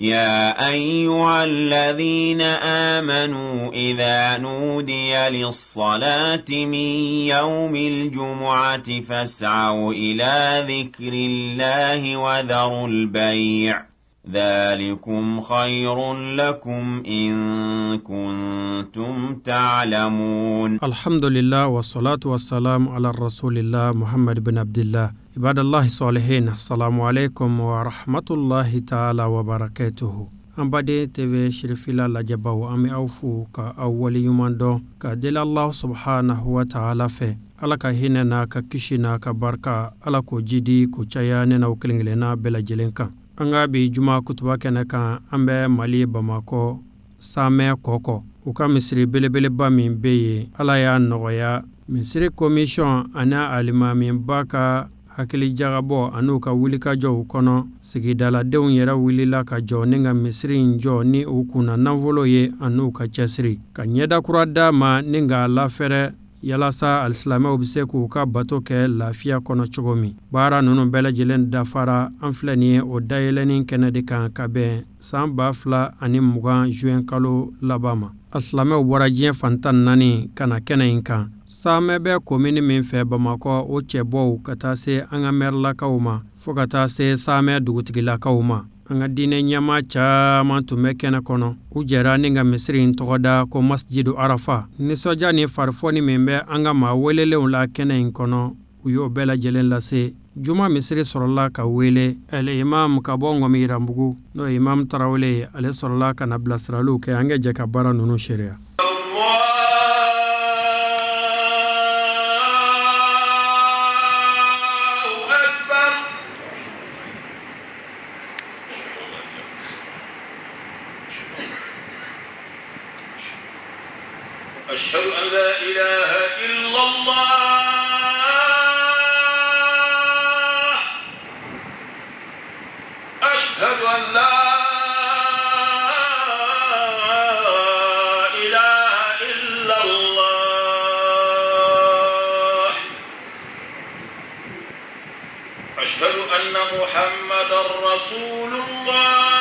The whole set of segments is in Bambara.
يا أيها الذين آمنوا إذا نودي للصلاة من يوم الجمعة فاسعوا إلى ذكر الله وذروا البيع ذلكم خير لكم إن كنتم تعلمون. الحمد لله والصلاة والسلام على رسول الله محمد بن عبد الله عباد الله الصالحين السلام عليكم ورحمة الله تعالى وبركاته. An baden TV Sirifila lajɛbaw, an bɛ aw fo ka aw waleɲuman dɔn ka deli Allah subhanahu wa ta'ala fɛ, Ala ka hinɛ n'a ka kisi n'a ka barika, Ala k'o jidi k'o caya ne n'aw kelen kelenna bɛɛ lajɛlen kan. An ka bi juma kutuba kɛnɛ kan, an bɛ Mali Bamakɔ Samɛ Kɔkɔ, u ka misiri belebeleba min bɛ yen, Ala y'a nɔgɔya misiri commission ani alimamiba ka hakilijagabɔ an'u ka wulikajɔw kɔnɔ, sigidaladenw yɛrɛ wulila ka jɔ ni ka misiri in jɔ ni u kunna nafolo ye an'u ka cɛsiri ka ɲɛda kura d'a ma ni k'a lafɛrɛ yalasa alisilamɛw bɛ se k'u ka bato kɛ lafiya kɔnɔ cogo min. Baara ninnu bɛɛ lajɛlen dafara, an filɛ nin ye o dayɛlɛnni kɛnɛ de kan ka bɛn san 2020 juin kalo laban ma. Alisilamɛw bɔra diɲɛ fan 14 ka na kɛnɛ in kan. Samɛ bɛ komini min fɛ Bamakɔ, o cɛbɔw ka taa se an ka mɛrilakaw ma fo ka taa se Samɛ dugutigilakaw ma. An ka diinɛ ɲɛmaa caman tun bɛ kɛnɛ kɔnɔ. U jɛra ni ka misiri in tɔgɔ da ko Masjidu Arafa. Nisɔndiya ni farifoni min bɛ an ka maa welelenw la kɛnɛ in kɔnɔ, u y'o bɛɛ lajɛlen lase. Juma misiri sɔrɔla ka wele el imam ka bɔ Ŋɔmiyirambugu, n'o ye imam Tarawele ye, ale sɔrɔla ka na bilasiraliw kɛ. An ka jɛ ka baara ninnu seereya. أشهد أن لا إله إلا الله أشهد أن لا إله إلا الله أشهد أن محمدا رسول الله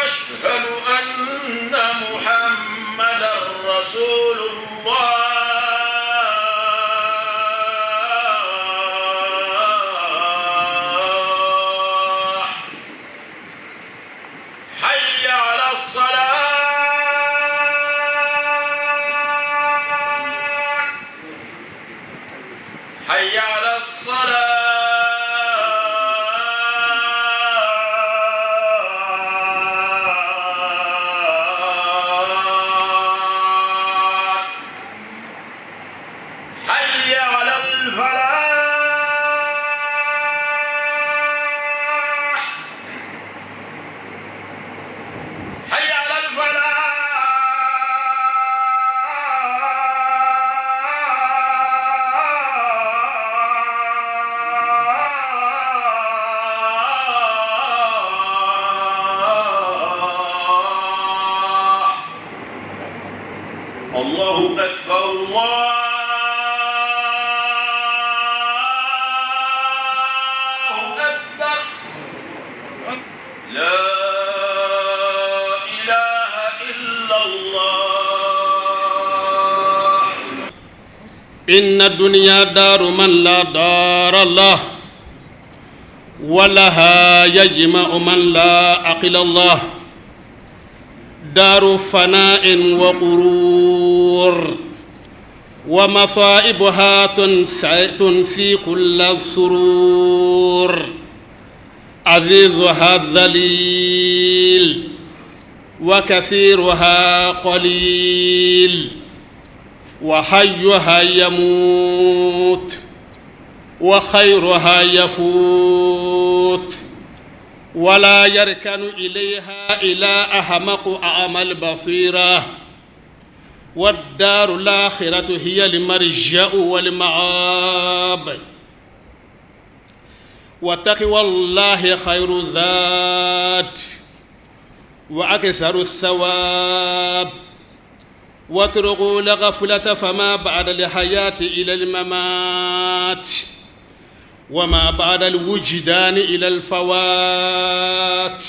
أشهد أن محمدا رسول الله حي على الصلاة حي على الصلاة حي على الفلاح حي على الفلاح الله أكبر الله أكبر لا إله إلا الله. إن الدنيا دار من لا دار له ولها يجمع من لا عقل له دار فناء وغرور ومصائبها تنسي كل السرور عزيزها الذليل وكثيرها قليل وحيها يموت وخيرها يفوت ولا يركن إليها إلا أحمق أعمى البصيرة والدار الآخرة هي المرجع والمآب وتقوى الله خير زاد وأكثر الثواب واتركوا الغفلة فما بعد الحياة إلا الممات. وما بعد الوجدان إلى الفوات،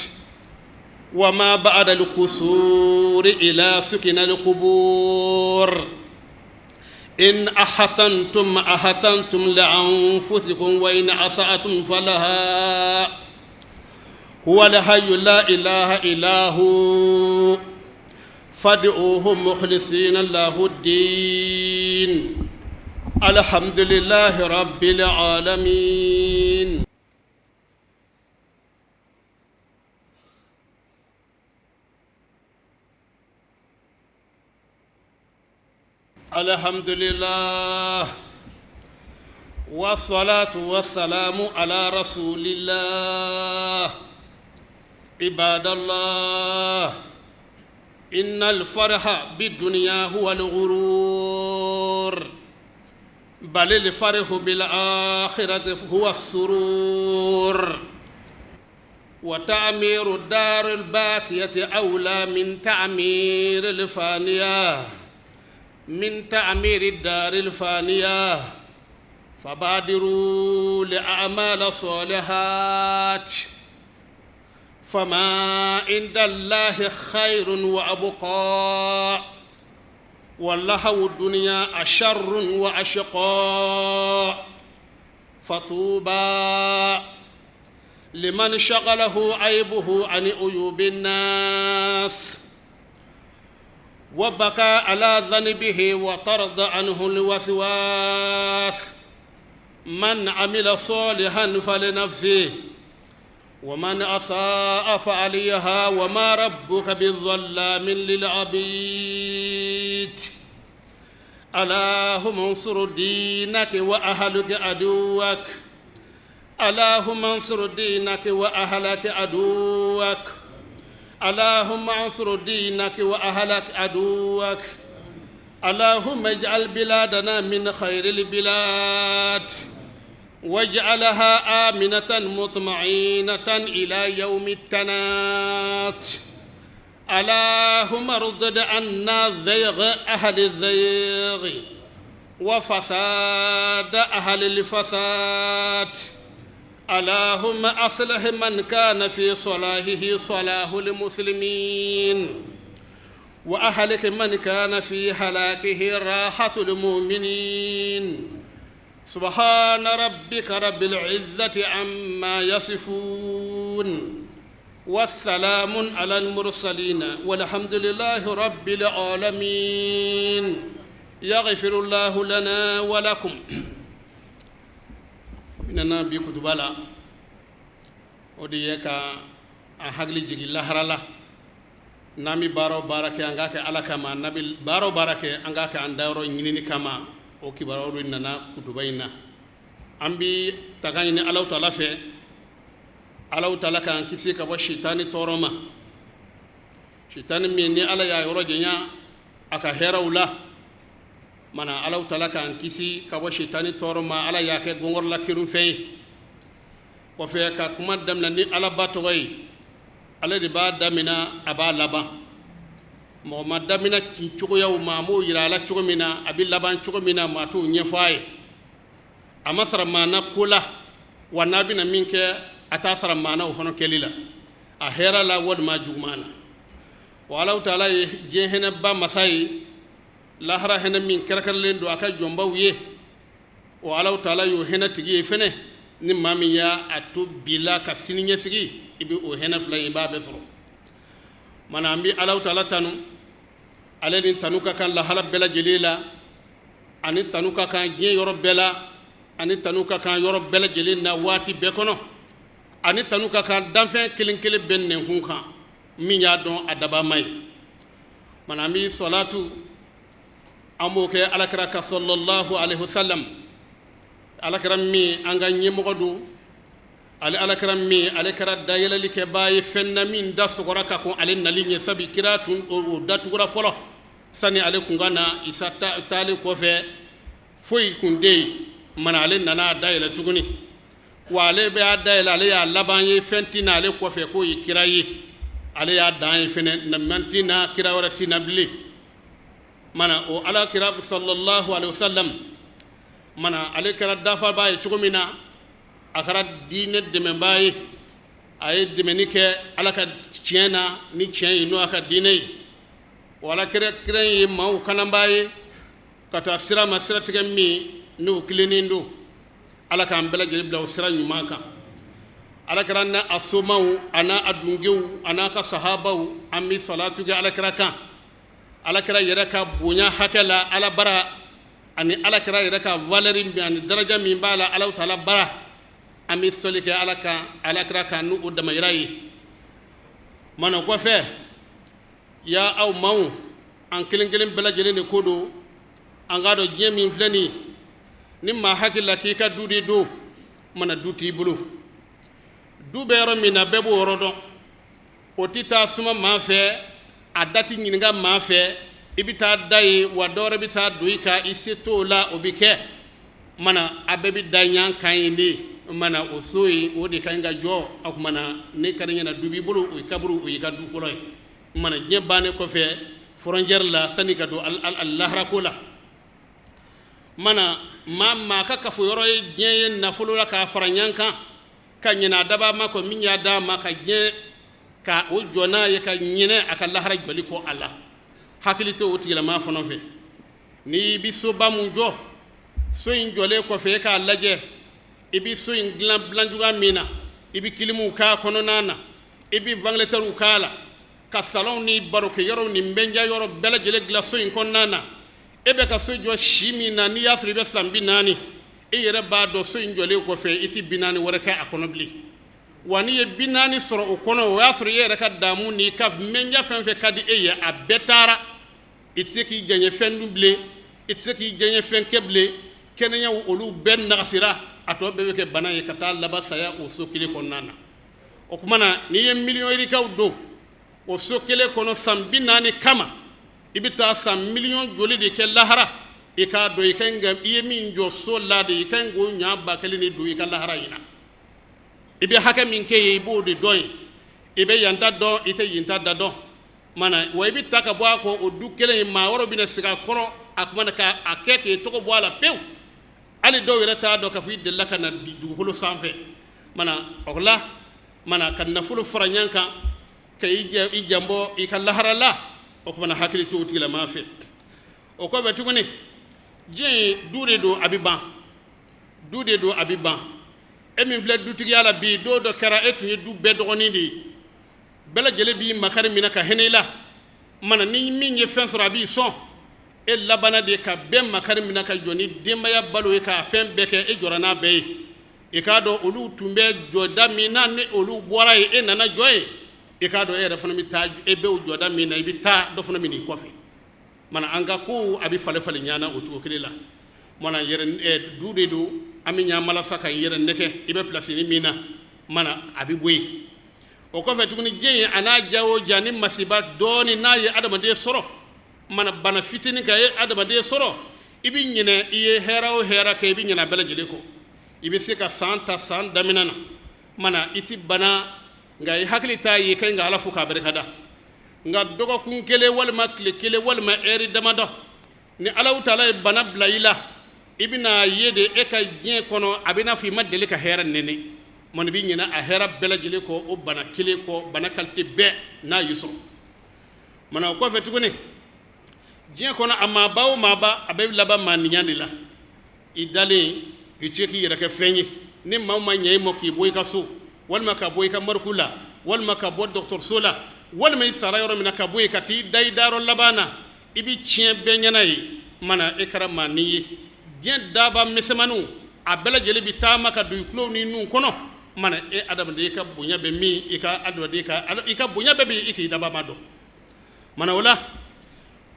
وما بعد القصور إلى سكن القبور. إن أحسنتم أحسنتم لأنفسكم، وإن أسأتم فلها. هو الحي لا إله إلا هو، فادعوه مخلصين له الدين. الحمد لله رب العالمين. الحمد لله، والصلاة والسلام على رسول الله. عباد الله، إن الفرح بالدنيا هو الغرور، بل الفرح بالآخرة هو السرور. وتعمير الدار الباقية أولى من تعمير الفانية، من تعمير الدار الفانية. فبادروا لأعمال الصالحات، فما عند الله خير وأبقى، واللهو الدنيا أشر وأشقى. فطوبى لمن شغله عيبه عن عيوب الناس، وبكى على ذنبه وطرد عنه الوسواس. من عمل صالحا فلنفسه، ومن أساء فعليها، وما ربك بالظلام للعبيد. اللهم انصر دينك وأهلك عدوك، اللهم انصر دينك وأهلك عدوك، اللهم انصر دينك وأهلك عدوك. اللهم اجعل بلادنا من خير البلاد، واجعلها آمنة مطمئنة إلى يوم التناد. اللهم ردد عنا زيغ أهل الزيغ وفساد أهل الفساد. اللهم أصلح من كان في صلاحه صلاح المسلمين، وأهلك من كان في هلاكه راحة المؤمنين. سبحان ربك رب العزة عما يصفون، والسلام على المرسلين، والحمد لله رب العالمين. يغفر الله لنا ولكم. Nana bi kutuba la, o de ye ka an hakili jigin lahara la. N'an bɛ baara o baara kɛ, an k'a kɛ Ala kama. N'an bɛ baara o baara kɛ, an k'a kɛ an dayɔrɔ ɲinini kama. O kibaruyaw de nana kutuba in na. An bi taga ɲini Alahu taala fɛ, Alahu taala k'an kisi ka bɔ sitani tɔɔrɔ ma. Sitani min ni Ala y'a yɔrɔ janya a ka hɛrɛw la, mana Alahu taala k'an kisi ka bɔ sitani tɔɔrɔ ma. Ala y'a kɛ gɔngɔrɔla kerunfɛn ye. Kɔfɛ ka kuma daminɛ ni Ala ba tɔgɔ ye. Ale de b'a daminɛ, a b'a laban. Mɔgɔ ma daminɛ cogoyaw ma, a m'o yira a la cogo min na, a bɛ laban cogo min na, maa t'o ɲɛfɔ a ye. A ma sara maa na ko la, wa n'a bɛna min kɛ, a t'a sara maa na o fana kɛli la, a hɛrɛ la walima juguman na. Wa Alahu taala ye diɲɛ hinɛba masa ye, lahara hinɛ min kɛrɛnkɛrɛnlen don a ka jɔnbaw ye, o Alahu taala y'o hinɛ tigi ye fɛnɛ. Ni maa min y'a to bi la ka sini ɲɛsigi, i bɛ o hinɛ fila in, i b'a bɛɛ sɔrɔ. Mana an bɛ Alahu taala tanu, ale ni tanu ka kan lahala bɛɛ lajɛlen la, ani tanu ka kan diɲɛ yɔrɔ bɛɛ la, ani tanu ka kan yɔrɔ bɛɛ lajɛlen na waati bɛɛ kɔnɔ, ani tanu ka kan danfɛn kelen kelen bɛɛ nɛnkun kan min y'a dɔn a dabama ye. Mana an bɛ sɔlatu, an b'o kɛ alakira ka sallallahu alaihi wasallam, alakira min an ka ɲɛmɔgɔ don, ale alakira min ale kɛra dayɛlɛlikɛbaa ye fɛn na min da sɔgɔra ka kɔn ale nali ɲɛ, sabi kira tun o datugura fɔlɔ sani ale kun ka na. Isa taalen kɔfɛ foyi kun tɛ yen, mana ale nana a dayɛlɛ tuguni. Wa ale bɛ a dayɛlɛ, ale y'a laban ye, fɛn tɛ na ale kɔfɛ k'o ye kira ye, ale y'a dan ye fɛnɛ, nabiɲuman tɛ na, kira wɛrɛ tɛ na bilen. Mana o alakira sallallahu alaihi wasallam, mana ale kɛra dafabaa ye cogo min na, A kɛra diinɛ dɛmɛbaa ye, a ye dɛmɛni kɛ Ala ka tiɲɛ na ni tiɲɛ ye, n'o y'a ka diinɛ ye. O Alakira kira ye maaw kananbaa ye ka taa sira ma, siratigɛ min n'o tilennen don. Ala k'an bɛɛ lajɛlen bila o sira ɲuman kan. Alakira n'a a somaw, a n'a a dungew, a n'a ka sahabaw, an bɛ salatu kɛ Alakira kan. Alakira yɛrɛ ka bonya hakɛ la Ala bara, ani Alakira yɛrɛ ka valeur min ani daraja min b'a la Alahu taala bara, an bɛ sɔli kɛ Ala kan, Alakira kan n'o damayira ye. Mana kɔfɛ, ya aw maaw, an kelen kelen bɛɛ lajɛlen de ko don. An k'a dɔn diɲɛ min filɛ nin ye, ni maa hakili la k'i ka du de don, mana du t'i bolo. Du bɛ yɔrɔ min na, bɛɛ b'o yɔrɔ dɔn. O tɛ taa suma maa fɛ, a da tɛ ɲininka maa fɛ. I bɛ taa da ye wa, dɔwɛrɛ bɛ taa don i kan, i se t'o la, o bɛ kɛ. Mana a bɛɛ bɛ da ɲan kan yen de. Mana o so in, o de ka ɲi ka jɔ. O tuma na ne ka ɲɛna, du b'i bolo, o ye kaburu, o y'i ka du fɔlɔ ye. Mana diɲɛ bannen kɔfɛ, frontière la, sani ka don laharako la. Mana maa ka kafo yɔrɔ ye diɲɛ ye nafolo la k'a fara ɲɔgɔn kan, ka ɲinɛ a dabaa ma kɔ min y'a d'a ma, ka diɲɛ ka o jɔ n'a ye, ka ɲinɛ a ka lahara jɔli kɔ a la, hakili tɛ o tigilamaa fana fɛ. N'i bɛ soba mun jɔ, so in jɔlen kɔfɛ, e k'a lajɛ i bɛ so in dilan dilan cogoya min na, i bɛ kilimuw k'a kɔnɔna na, i bɛ ventilateurw k'a la, ka salonw ni barokɛyɔrɔw ni mbɛnja yɔrɔ bɛɛ lajɛlen dilan so in kɔnɔna na. E bɛ ka so jɔ si min na, n'i y'a sɔrɔ i bɛ san 40, e yɛrɛ b'a dɔn so in jɔlen kɔfɛ, i tɛ 40 wɛrɛ kɛ a kɔnɔ bilen. Wa n'i ye 40 sɔrɔ o kɔnɔ, o y'a sɔrɔ i yɛrɛ ka damu n'i ka mɛnja fɛn fɛn ka di e ye, a bɛɛ taara. I tɛ se k'i jɛɲɛ fɛn dun bilen, i tɛ se k'i jɛɲɛ fɛn kɛ bilen. Kɛnɛyaw olu bɛɛ nagasira, a tɔ bɛɛ bɛ kɛ bana ye ka taa laban saya o so kelen kɔnɔna na. O tuma na n'i ye miliyɔn yirikaw don o so kelen kɔnɔ san 40 kama, i bɛ taa san miliyɔn joli de kɛ lahara? I k'a dɔn i ka ɲi ka i ye min jɔ so la de, i ka ɲi k'o ɲa 1000 de don i ka lahara in na. I bɛ hakɛ min kɛ yen, i b'o de dɔn yen. I bɛ yan ta dɔn, i tɛ yen ta da dɔn. Mana wa i bɛ ta ka bɔ a kɔ o du kelen in, maa wɛrɛw bɛna sigi a kɔrɔ, a tuma na k'a kɛ k'i tɔgɔ bɔ a la pewu. Hali dɔw yɛrɛ t'a dɔn k'a fɔ i delila ka na dugukolo sanfɛ. Mana o la, mana ka nafolo fara ɲɔgɔn kan ka i janbɔ i ka lahara la, o tuma na hakili t'o tigilamaa fɛ. O kɔfɛ tuguni, diɲɛ ye du de don, a bɛ ban. Du de don, a bɛ ban. E min filɛ dutigiya la bi, don dɔ kɛra e tun ye du bɛɛ dɔgɔnin de ye. Bɛɛ lajɛlen b'i makari minɛ ka hinɛ i la. Mana ni min ye fɛn sɔrɔ, a b'i sɔn. E labanna de ka bɛɛ makari minɛ ka jɔ ni denbaya balo ye, k'a fɛn bɛɛ kɛ, e jɔra n'a bɛɛ ye. I k'a dɔn olu tun bɛ jɔda min na, ni olu bɔra yen, e nana jɔ yen. I k'a dɔn e yɛrɛ fana bɛ taa, e bɛ o jɔda min na, i bɛ taa dɔ fana minɛ i kɔfɛ. Mana an ka kow a bɛ falen falen ɲɔgɔn na o cogo kelen la. Mana yɛrɛ du de don, an bɛ ɲan malasa ka yɛrɛ nɛgɛ, i bɛ pilasi min na, mana a bɛ bɔ yen. O kɔfɛ tuguni, diɲɛ ye a n'a diya o diya, ni masiba dɔɔni n'a ye adamaden sɔrɔ, mana bana fitinin ka ye adamaden sɔrɔ, i bɛ ɲinɛ i ye hɛrɛ o hɛrɛ kɛ, i bɛ ɲinɛ a bɛɛ lajɛlen kɔ. I bɛ se ka san ta san daminɛ na, mana i tɛ bana, nka i hakili t'a ye i ka ɲi ka Ala fo k'a barikada. Nka dɔgɔkun kelen walima tile kelen walima ɛri damadɔ, ni Alahu taala ye bana bila i la, i bɛna ye de e ka diɲɛ kɔnɔ a bɛ n'a fɔ i ma deli ka hɛrɛ nɛnɛ. Mana i bɛ ɲinɛ a hɛrɛ bɛɛ lajɛlen kɔ o bana kelen kɔ, bana kalite bɛɛ n'a y'i sɔrɔ. Mana o kɔfɛ tuguni, diɲɛ kɔnɔ a maaba o maaba, a bɛ laban maa ninya de la. I dalen i tɛ se k'i yɛrɛ kɛ fɛn ye. Ni maa ma ɲɛ i ma k'i bɔ i ka so, walima ka bɔ i ka mariku la, walima ka bɔ dɔgɔtɔrɔso la, walima i sara yɔrɔ min na ka bɔ yen ka t'i da i dayɔrɔ laban na, i bɛ tiɲɛ bɛɛ ɲɛna ye. Mana e kɛra maa ni ye, diɲɛ daba misɛnmaninw a bɛɛ lajɛlen bɛ taama ka don i tulo ni nun kɔnɔ. Mana e adamaden ka bonya bɛ min, i ka adamaden ka i ka bonya bɛɛ bɛ i k'i daba ma dɔn. Mana o la,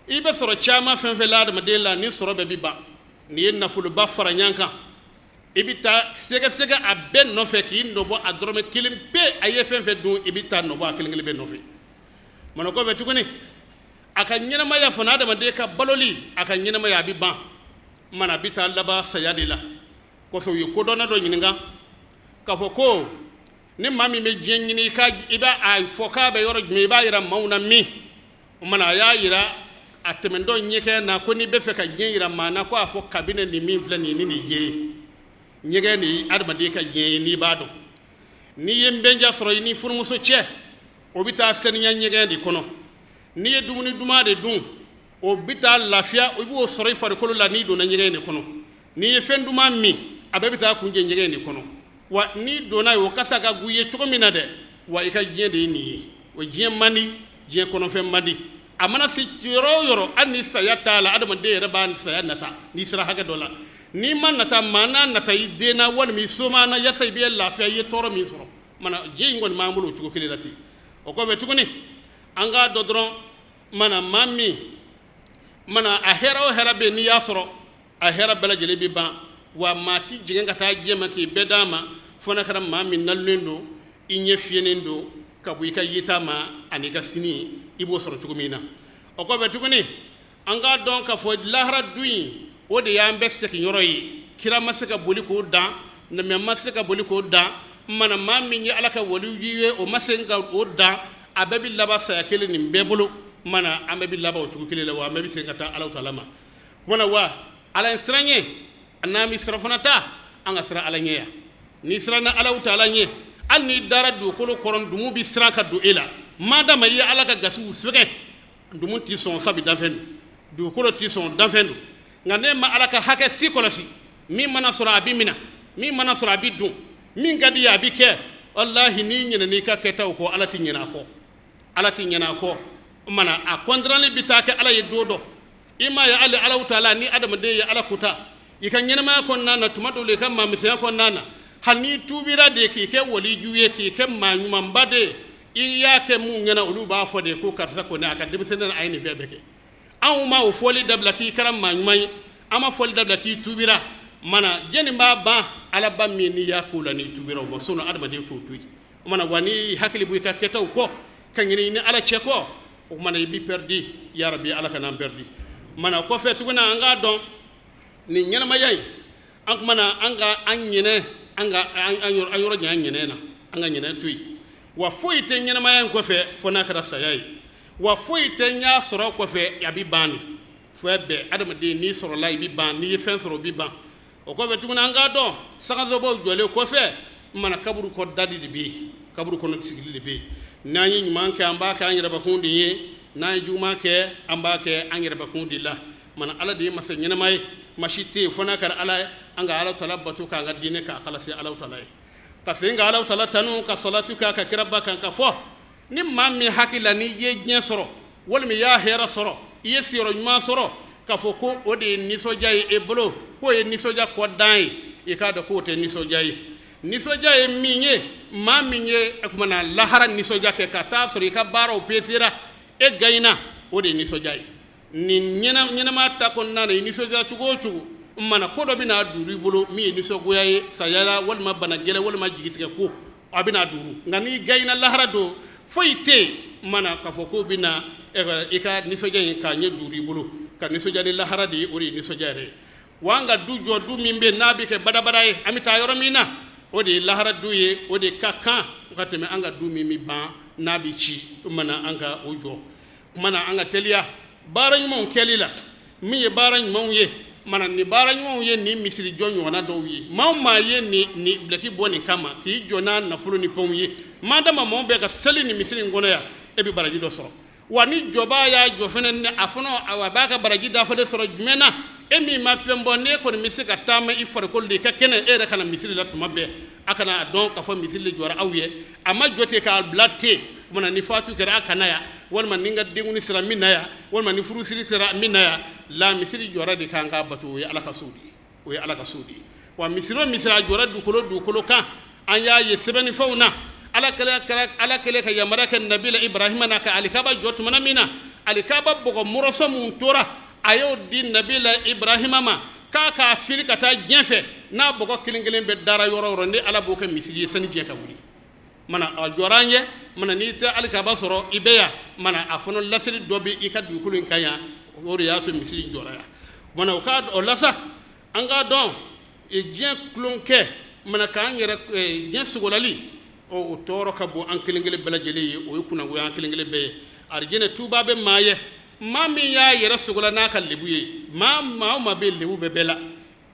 i bɛ sɔrɔ caman fɛn fɛn la adamaden la, ni sɔrɔ bɛɛ bɛ ban. N'i ye nafoloba fara ɲɔgɔn kan, i bɛ taa sɛgɛsɛgɛ a bɛɛ nɔfɛ k'i nɔbɔ a dɔrɔmɛ kelen pe, a ye fɛn fɛn dun, i bɛ taa nɔbɔ a kelen kelen bɛɛ nɔfɛ. Mana kɔfɛ tuguni, a ka ɲɛnamaya fana, adamaden ka baloli, a ka ɲɛnamaya a bɛ ban. Mana a bɛ taa laban saya de la. Kosɔn u ye kodɔnna dɔ ɲininka k'a fɔ ko ni maa min bɛ diɲɛ ɲini, i b'a a fɔ k'a bɛ yɔrɔ jumɛn, i b'a yira maaw na min? O mana a y'a yira a tɛmɛntɔ ɲɛkɛ na ko n'i bɛ fɛ ka diɲɛ yira maa na, ko a fɔ kabini nin min filɛ nin ye, ni nin diɲɛ ye. Ɲɛgɛn de ye adamaden ka diɲɛ ye. N'i b'a dɔn, n'i ye nbɛnja sɔrɔ i ni furumuso cɛ, o bɛ taa saniya ɲɛgɛn de kɔnɔ. N'i ye dumuni duman de dun, o bɛ taa lafiya, i b'o sɔrɔ i farikolo la n'i donna ɲɛgɛn de kɔnɔ. N'i ye fɛn duman min, a bɛɛ bɛ taa kuncɛ ɲɛgɛn de kɔnɔ. Wa n'i donna yen, o kasa ka go i ye cogo min na dɛ, wa i ka diɲɛ de ye nin ye. O diɲɛ man di, diɲɛ kɔnɔfɛn man di. A mana se yɔrɔ o yɔrɔ, hali ni saya t'a la, adamaden yɛrɛ b'a saya nata n'i sera hakɛ dɔ la. N'i ma nata, maa n'a nata i den na walima i somaa na, yaasa i bɛ lafiya i ye tɔɔrɔ min sɔrɔ. Mana diɲɛ in kɔni b'an bolo o cogo kelen la ten. O kɔfɛ tuguni, an k'a dɔn dɔrɔn, mana maa min mana a hɛrɛ o hɛrɛ bɛ yen, n'i y'a sɔrɔ, a hɛrɛ bɛɛ lajɛlen bɛ ban. Wa maa tɛ jigin ka taa diɲɛ ma k'i bɛɛ d'a ma, fo n'a kɛra maa min nalonnen don, i ɲɛ fiyɛnen don ka bɔ i ka yeta ma ani i ka sini i b'o sɔrɔ cogo min na. O kɔfɛ tuguni, an k'a dɔn k'a fɔ lahara dun in, o de y'an bɛɛ seginyɔrɔ ye. Kira ma se ka boli k'o dan, nabiya ma se ka boli k'o dan, mana maa min ye Ala ka waliyu ye, o ma se ka o dan. A bɛɛ bɛ laban saya kelen nin bɛɛ bolo. Mana an bɛɛ bɛ laban o cogo kelen la, wa an bɛɛ bɛ segin ka taa Ala taala ma. Mana wa Ala ye siran ɲɛ, n'an bɛ sirafana ta, an ka siran Ala ɲɛ yan. N'i siranna Ala taala ɲɛ, hali n'i dara dugukolo kɔrɔ, dumu bɛ siran ka don e la. Madama i ye Ala ka gasiw sɛgɛn, dumu t'i sɔn, sabu danfɛn don, dugukolo t'i sɔn, danfɛn don. Nka n'e ma Ala ka hakɛ si kɔlɔsi, min mana sɔrɔ a bɛ minɛ, min mana sɔrɔ a bɛ dun, min ka di ye a bɛ kɛ, walahi n'i ɲinɛn'i ka kɛtaw kɔ, Ala tɛ ɲinɛ a kɔ, Ala tɛ ɲinɛ a kɔ. O mana a kɔntarali bɛ taa kɛ Ala ye don dɔ. I m'a ye, hali Ala taala, ni adamaden ye Ala kuta i ka ɲɛnamaya kɔnɔna na, tuma dɔw la i ka maamisɛnya kɔnɔna na, hali n'i tuubira de k'i kɛ waliju ye, k'i kɛ maa ɲumanba de ye, i y'a kɛ mun ɲɛna, olu b'a fɔ de ko karisa kɔni a ka denmisɛnnin a ye nin fɛn bɛɛ kɛ. Anw ma o fɔli dabila k'i kɛra maa ɲuman ye, an ma fɔli dabila k'i tuubira. Mana jɛni b'a ban Ala ba min n'i y'a k'o la n'i tuubira o ma, sinon adamaden t'o to yen. O mana wa n'i hakili bɔ i ka kɛtaw kɔ ka ɲinɛ i ni Ala cɛ kɔ, o mana i b'i pɛridi. Yarabi, Ala kana an pɛridi. Mana kɔfɛ tuguni, an k'a dɔn nin ɲɛnamaya in, an kumana an ka an ɲinɛ, an ka an yɔrɔ janya ɲinɛ na, an ka ɲinɛ to yen. Wa foyi tɛ ɲɛnamaya in kɔfɛ fo n'a kɛra saya ye. Wa foyi tɛ n y'a sɔrɔ kɔfɛ, a bɛ ban de. Fɛn bɛɛ adamaden n'i sɔrɔla i bɛ ban, n'i ye fɛn sɔrɔ o bɛ ban. O kɔfɛ tuguni, an k'a dɔn sangasobaw jɔlen kɔfɛ, mana kaburu kɔ dali de bɛ yen, kaburu kɔnɔ sigili de bɛ yen. N'an ye ɲuman kɛ, an b'a kɛ an yɛrɛbakun de ye. N'an ye juguman kɛ, an b'a kɛ an yɛrɛbakun de la. Mana Ala de ye masa ɲɛnama ye, maa si tɛ yen fo n'a kɛra Ala ye. An ka Ala taala bato, k'an ka diinɛ k'a kalase Ala taala ye, ka segin ka Ala taala tanu, ka salatu k'a ka kiraba kan, ka fɔ ni maa min hakili la n'i ye diɲɛ sɔrɔ walima i y'a hɛrɛ sɔrɔ, i ye sigiyɔrɔ ɲuman sɔrɔ, k'a fɔ ko o de ye nisɔndiya ye e bolo, k'o ye nisɔndiya kɔ dan ye, i k'a dɔn k'o tɛ nisɔndiya ye. Nisɔndiya ye min ye, maa min ye o tuma na lahara nisɔndiya kɛ ka taa sɔrɔ i ka baaraw pesera, e gaɲina, o de ye nisɔndiya ye. Nin ɲɛnamaya ta kɔnɔna na, i nisɔndiya cogo o cogo, mana ko dɔ bɛna duuru i bolo min ye nisɔngoya ye, saya la walima bana gɛlɛn walima jigitigɛ ko, a bɛna duuru. Nka n'i gaɲina lahara don, foyi tɛ yen mana k'a fɔ k'o bɛna i ka nisɔndiya in k'a ɲɛ duuru i bolo. Ka nisɔndiya ni lahara de ye, o de ye nisɔndiya yɛrɛ ye. Wa an ka du jɔ, du min bɛ n'a bɛ kɛ badabada ye, an bɛ taa yɔrɔ min na, o de ye lahara du ye. O de ka kan ka tɛmɛ an ka du min bɛ ban n'a bɛ ci. Mana an ka o jɔ, kumana an ka teliya baara ɲumanw kɛli la. Min ye baara ɲumanw ye, mana ni baara ɲumanw ye, nin misiri jɔ ɲɔgɔnna dɔw ye, maa o maa ye nin bilaki bɔ nin kama k'i jɔ n'a nafolo ni fɛnw ye, madama maaw bɛ ka seli nin misiri in kɔnɔ yan, e bɛ baraji dɔ sɔrɔ. Wa ni jɔbaa y'a jɔ fɛnɛ, ni a fana a b'a ka baraji dafalen sɔrɔ jumɛn na? E min ma fɛn bɔ, n'e kɔni bɛ se ka taama i farikolo de, i ka kɛnɛ, e yɛrɛ kana misiri la tuma bɛɛ, a kana a dɔn k'a fɔ misiri de jɔra aw ye, a ma jɔ ten k'a bila ten. Kumana ni fatu kɛra a kana yan, walima ni n ka denkundi sera min na yan, walima ni furusiri sera min na yan la, misiri jɔra de k'an k'a bato. O ye Ala ka so de ye, o ye Ala ka so de ye. Wa misiri o misiri a jɔra dugukolo kan, an y'a ye sɛbɛnnifɛnw na, Ala kɛlen ka yamaruya kɛ nabila Ibrahima na ka alikaba jɔ tuma min na, alikaba bɔgɔ mɔrɔsɔ mun tora, a y'o di nabila Ibrahima ma k'a k'a fili ka taa diɲɛ fɛ. N'a bɔgɔ kelen kelen bɛ dara yɔrɔ o yɔrɔ, ni Ala b'o kɛ misiri ye sani diɲɛ ka wuli. Mana a jɔra an ye, mana n'i tɛ alikaba sɔrɔ i bɛ yan, mana a fana laseli dɔ bɛ i ka dugukolo in kan yan, o de y'a to misiri in jɔra yan. Mana o k'a o la sa, an k'a dɔn diɲɛ tulonkɛ, mana k'an yɛrɛ diɲɛ sogolali, o tɔɔrɔ ka bon an kelen kelen bɛɛ lajɛlen ye. O ye kunnagoya an kelen kelen bɛɛ ye. Arijinɛ tuba bɛ maa ye, maa min y'a yɛrɛ sogola n'a ka lebu ye. Maa o maa bɛ lebu bɛ bɛɛ la.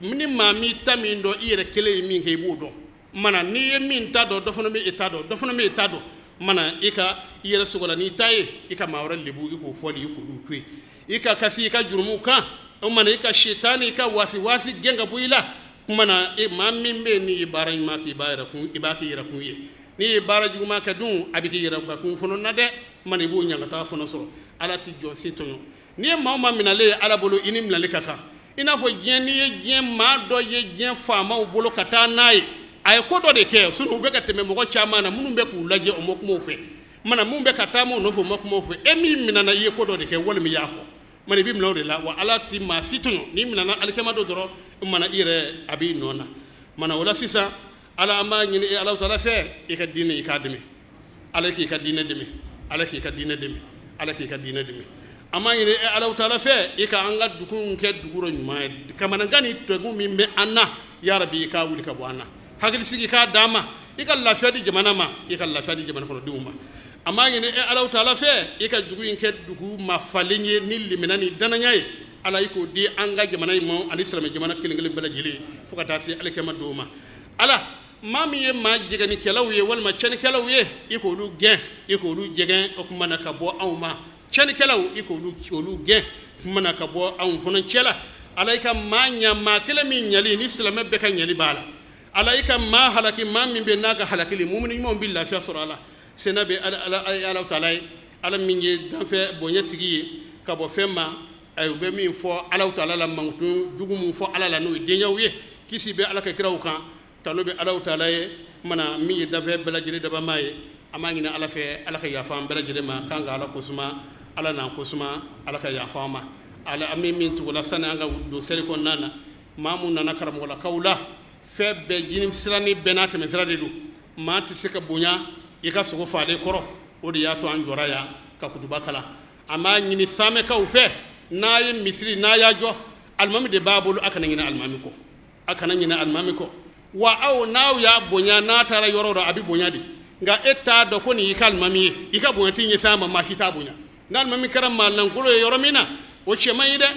Ni maa m'i ta min dɔn, i yɛrɛ kelen ye min kɛ, i b'o dɔn. Mana n'i ye min ta dɔn, dɔ fana bɛ e ta dɔn, dɔ fana bɛ e ta dɔn. Mana i ka i yɛrɛ sogo la n'i ta ye, i ka maa wɛrɛ lebu, i k'o fɔli, i k'olu to yen. I ka kasi i ka jurumuw kan. O mana i ka sitani, i ka wasi wasi gɛn ka bɔ i la. Kumana e maa min bɛ yen, n'i ye baara ɲuman kɛ, i b'a yɛrɛ kun, i b'a k'i yɛrɛ kun ye. N'i ye baara juguman kɛ dun, a bɛ k'i yɛrɛ kun fana na dɛ. Mana i b'o ɲangata fana sɔrɔ. Ala tɛ jɔn si tɔɲɔ. N'i ye maa o maa minɛlen ye Ala bolo, i ni minɛli ka kan. I n'a fɔ diɲɛ, n'i ye diɲɛ maa dɔ ye diɲɛ faamaw bolo ka taa n'a ye, a ye ko dɔ de kɛ. Sinɔn u bɛ ka tɛmɛ mɔgɔ caman na minnu bɛ k'u lajɛ, o ma kuma u fɛ. Mana minnu bɛ ka taama u nɔfɛ, o ma kuma u fɛ. E min minɛna, i ye ko dɔ de kɛ walima i y'a fɔ. Mana i bɛ minɛ o de la. Wa Ala tɛ maa si tɔɲɔ. N'i minɛna alikiyama don dɔrɔn, mana i yɛrɛ a b'i nɔ na. Mana o la sisan, Ala, an b'a ɲini e Alahu taala fɛ, i ka diinɛ, i k'a dɛmɛ. Ala k'i ka diinɛ dɛmɛ. Ala k'i ka diinɛ dɛmɛ. Ala k'i ka diinɛ dɛmɛ. An b'a ɲini e Alahu taala fɛ, i ka an ka dugu in kɛ dugu dɔ ɲuman ye. Kamanagan ni degun min bɛ an na, ya Rabi, i k'a wuli ka bɔ an na. Hakilisigi k'a d'an ma. I ka lafiya di jamana ma, i ka lafiya di jamana kɔnɔdenw ma. An b'a ɲini e Alahu taala fɛ, i ka dugu in kɛ dugu mafalen ye ni limaniya ni danaya ye. Ala, i k'o di an ka jamana in ma ani silamɛ jamana kelen kelen bɛɛ lajɛlen, fo ka taa se alikiyama don ma. Ala, maa min ye maa jɛgɛnnikɛlaw ye walima tiɲɛnikɛlaw ye, i k'olu gɛn, i k'olu jɛgɛn o kuma na ka bɔ anw ma. Tiɲɛnikɛlaw, i k'olu olu gɛn kuma na ka bɔ anw fana cɛ la. Ala, i ka maa ɲa, maa kelen min ɲali ni silamɛ bɛɛ ka ɲali b'a la. Ala, i ka maa halaki, maa min bɛ n'a ka halakili mumini ɲumanw bɛ lafiya sɔrɔ a la. Sena bɛ Ala, Ala taala ye, Ala min ye danfɛ bonya tigi ye ka bɔ fɛn ma. Ayi, u bɛ min fɔ Ala taala la, mankutu jugu min fɔ Ala la, n'o ye denyɛw ye. Kisi bɛ Ala ka kiraw kan, tanu bɛ Ala taala ye, mana min ye danfɛ bɛɛ lajɛlen dabama ye. An b'a ɲini Ala fɛ, Ala ka yafa an bɛɛ lajɛlen ma, k'an ka Ala kosuma, Ala n'an kosuma, Ala ka yafa an ma. Ala, an bɛ min tugu la sani an ka don seli kɔnɔna na, maa mun nana karamɔgɔlakaw la, fɛn bɛɛ jini sira ni bɛɛ n'a tɛmɛ sira de don. Maa tɛ se ka bonya i ka sogo faalen kɔrɔ. O de y'a to an jɔra yan ka kutuba kalan. An b'a ɲini samɛkaw fɛ, n'a ye misiri, n'a y'a jɔ, alimami de b'a bolo, a kana ɲinɛ alimami kɔ, a kana ɲinɛ alimami kɔ. Wa aw n'aw y'a bonya, n'a taara yɔrɔ dɔ, a bɛ bonya de. Nka e t'a dɔn ko nin y'i ka alimami ye, i ka bonya t'i ɲɛsin a ma, maa si t'a bonya. N'alimami kɛra maa lankolon ye yɔrɔ min na, o cɛ man ɲi dɛ.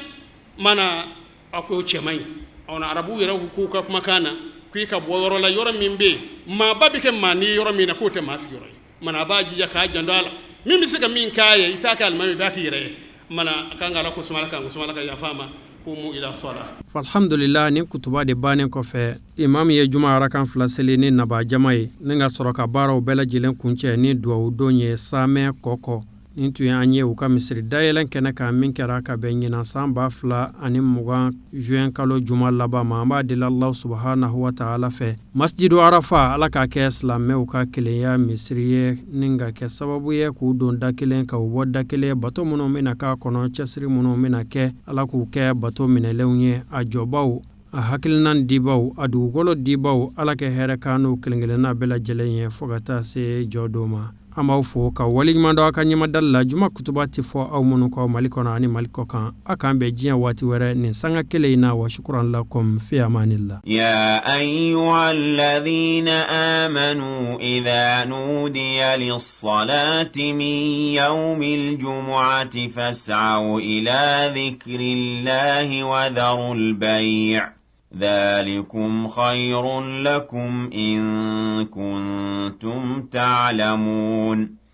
Mana a ko o cɛ man ɲi. Ɔ, arabuw yɛrɛ k'u ka kumakan na k'i ka bɔ yɔrɔ la, yɔrɔ min bɛ yen maaba bɛ kɛ maa ni yɔrɔ min na, k'o tɛ maa sigiyɔrɔ ye. Mana a b'a jija k'a janto a la, min bɛ se ka min k'a ye, i t'a kɛ alimami, i b'a k'i yɛrɛ ye. Mana a kan ka Ala ko suma, Ala k'an ko suma, Ala ka yafa a ma. Qumu ila sala. Alhamdulillah, ni kutuba de bannen kɔfɛ, imam ye juma arakan fila seli ni naba jama ye, ni ka sɔrɔ ka baaraw bɛɛ lajɛlen kuncɛ ni duwawu don ye samɛ kɔkɔ. Nin tun ye an ye u ka misiri dayɛlɛn kɛnɛ kan, min kɛra ka bɛn ɲinan san 2020 juin kalo juma laban ma. An b'a deli Allahu subhanahu wa ta'ala fɛ, masjidu arafa, Ala k'a kɛ silamɛw ka kelenya misiri ye, ni ka kɛ sababu ye k'u don da kelen, ka u bɔ da kelen. Bato minnu bɛna k'a kɔnɔ, cɛsiri minnu bɛna kɛ, Ala k'u kɛ bato minɛlenw ye. A jɔbaw, a hakilinan dibaw, a dugukolo dibaw, Ala kɛ hɛrɛ kan n'u kelen kelenna bɛɛ lajɛlen ye, fo ka taa se jɔ don ma. An b'aw fo ka waleɲuman dɔn aw ka ɲɛmadali la. Juma kutuba tɛ fɔ aw minnu kɔ Mali kɔnɔ ani Mali kɔ kan. A k'an bɛn diɲɛ waati wɛrɛ nin sanga kelen in na. Wa shukran lakum, fi amanillah. يا أيها الذين آمنوا إذا نودي للصلاة من يوم الجمعة فاسعوا إلى ذكر الله وذروا البيع ذلكم خير لكم إن كنتم تعلمون.